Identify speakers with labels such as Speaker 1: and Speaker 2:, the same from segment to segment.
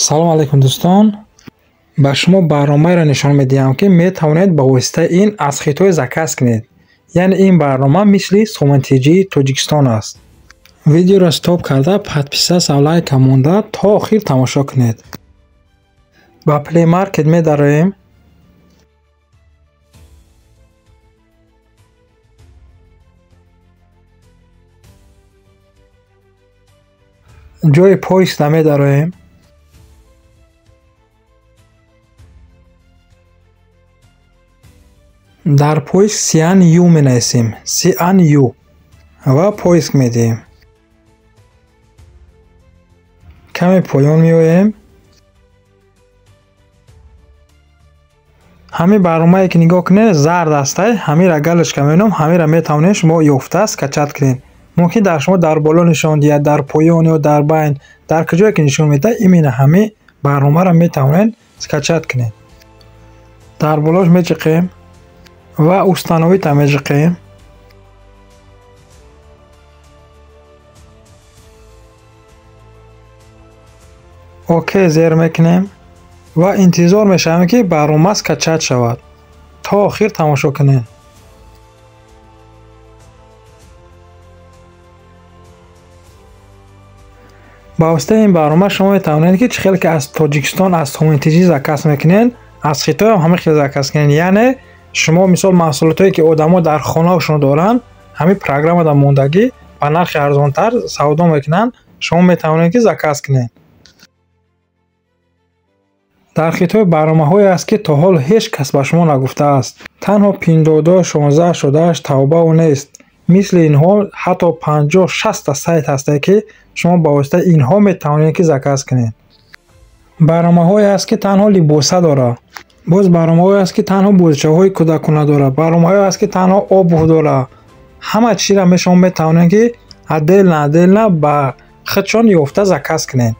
Speaker 1: Салом алейкум, дӯстон. Ба шумо барномаеро нишон медиҳам, ки метавонед ба воситаи ин аз Хитой заказ кунед. Яъне ин барнома мисли Сомонтиҷии Тоҷикистон аст. Видеоро стоп карда, подписаться, лайка монда, то охир тамошо кунед. Ба Play Market медароем. Ҷои поиск намедароем. Дар поиск Сиан Ю менависем. Сиан Ю ва поиск медиҳем. Каме поён меоем. Ҳамин барномае ки нигоҳ кунед, зард ҳастай, ҳаминра галочка меном, ҳаминра метавонед шумо ёфта скачать кунед. Мумкин дар шумо дар боло нишон диҳад, дар поён ё дар байн, дар куҷое ки нишон медиҳад, именно ҳамин барномаро метавонед скачать кунед. Дар болош мечиқем ва установить мечиқем. Окей зер мекунем ва интизор мешавем, ки барнома скачать шавад. То охир тамошо кунед. Ба воситаи ин барнома шумо метавонед, ки чӣ хел ки аз Тоҷикистон аз Сомонтиҷӣ заказ мекунед, аз Хитойам ҳамин хел заказ кунед. Яъне шумо мисол маҳсулотое ки одамо дар хонаашон доранд, ҳамин программада мондагӣ ба нархи арзонтар савдо мекунанд, шумо метавонед, ки заказ кунед. Дар Хитой барномаҳое аст, ки то ҳол ҳеҷ кас ба шумо нагуфтааст. Танҳо Пиндодо, 16 шудааш Таобао нест. Мисли инҳо ҳатто 50-60 сайт ҳастанд, ки шумо ба воситаи инҳо метавонед, ки заказ кунед. Барномаҳое аст, ки танҳо либоса дорад. Боз барномаҳое аст, ки танҳо бозичаҳои кӯдакона дорад. Барномаҳое аст, ки танҳо обув дорад. Ҳама чизро шумо метавонед, ки отдельно отдельно ба худшон ёфта заказ кунед.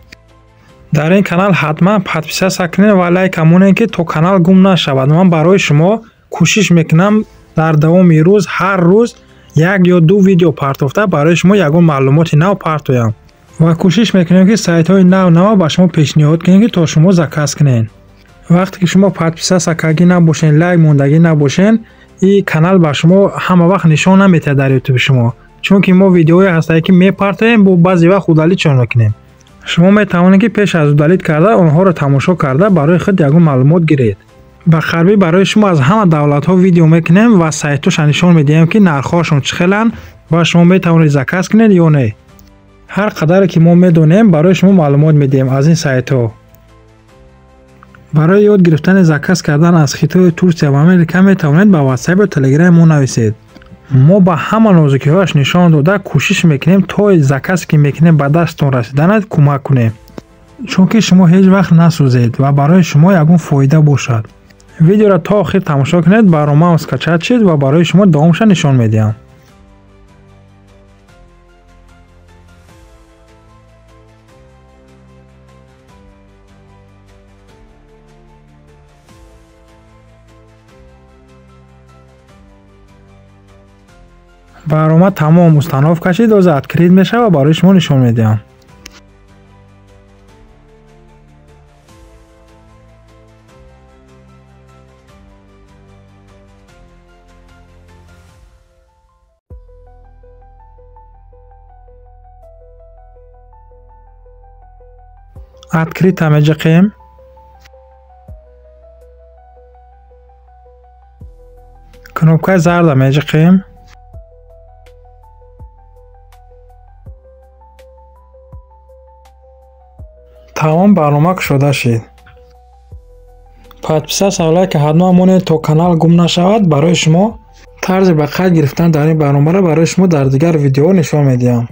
Speaker 1: Дар ин канал ҳатман подписаться кунед ва лайка монед, ки то канал гум нашавад. Ман барои шумо кӯшиш мекунам дар давоми рӯз ҳар рӯз як ё ду видео партофта, барои шумо ягон маълумоти нав партоям ва кӯшиш мекунем, ки сайтҳои нав нав ба шумо пешниҳод кунем, ки то шумо заказ кунед. Вақте ки шумо подписаться кардагӣ набошед, лайк мондагӣ набошед, ин канал ба шумо ҳама вақт нишон наметиҳад дар ютуби шумо, чунки мо видеоҳое ҳастае, ки мепартоем, бо баъзе вақт удалить-шон мекунем. Шумо метавонед, ки пеш аз удалить карда онҳоро тамошо карда, барои худ ягон маълумот гиред. Ба қарибӣ барои шумо аз ҳама давлатҳо видео мекунем ва сайтҳоша нишон медиҳем, ки нархҳоашон чӣ хеланд ва шумо метавонед заказ кунед ё не. Ҳар қадаре ки мо медонем, барои шумо маълумот медиҳем аз ин сайтҳо. Барои ёд гирифтани заказ кардан аз Хитою, Турсия ва Америка метавонед ба ватсап ё телеграми мо нависед. Мо ба ҳама нозукиҳояш нишон дода кӯшиш мекунем, то заказе ки мекунем ба дасттон расиданат кӯмак кунем, чунки шумо ҳеҷ вақт насӯзед ва барои шумо ягон фоида бошад. Видеоро то охир тамошо кунед, барномаам скачать шид ва барои шумо давомша нишон медиҳам. Барнома тамом установка шид, оза открыть мешавад, барои шумо нишон медиҳам. Открыть меҷиқем. Кнопкаи зарда меҷиқем. Тамом, барнома кушода шид. Подписаться, лайка ҳатман монед, то канал гум нашавад. Барои шумо тарзи ба қайд гирифтан дар ин барномаро барои шумо дар дигар видеоҳо нишон медиҳам.